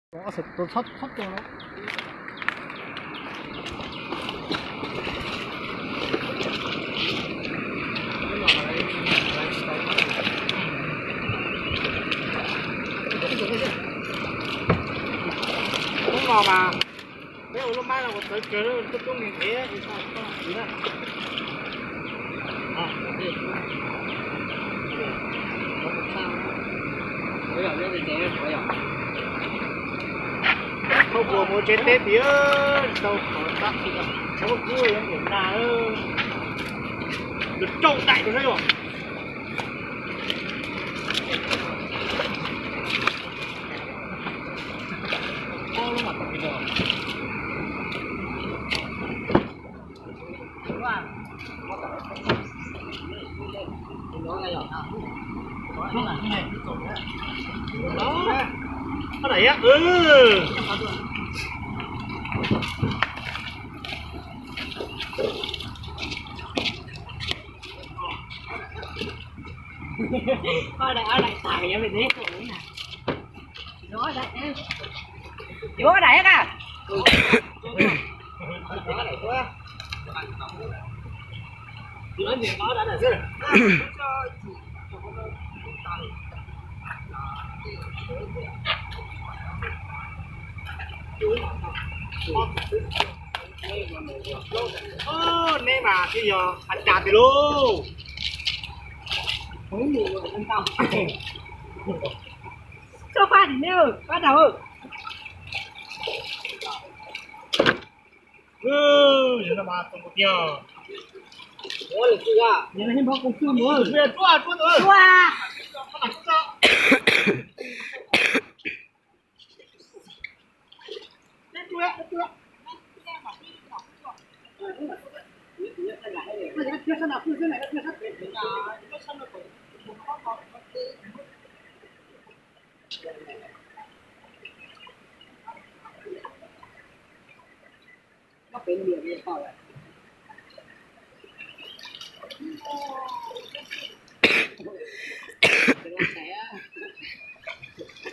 Hnub no mas peb ua lub mab no ua txawv kawg, tub tub nkeeg nkev. Thauj puas mus tsev teb tiag, tsis tau qhov tab sis tshab kub yuav ntim na, nws rau daim rau saib os. Yuav daim ka. Neb mas thiaj yog a cas tiag lauj. Txhob faj dim neb, faj daug.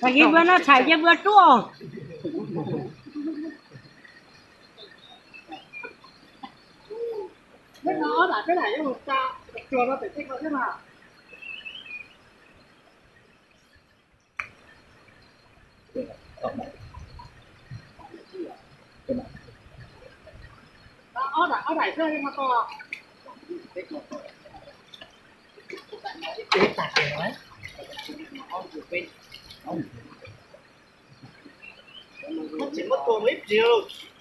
Ces vwm no txhais ces vwm tuaj. Tsis muab tua ib pliag.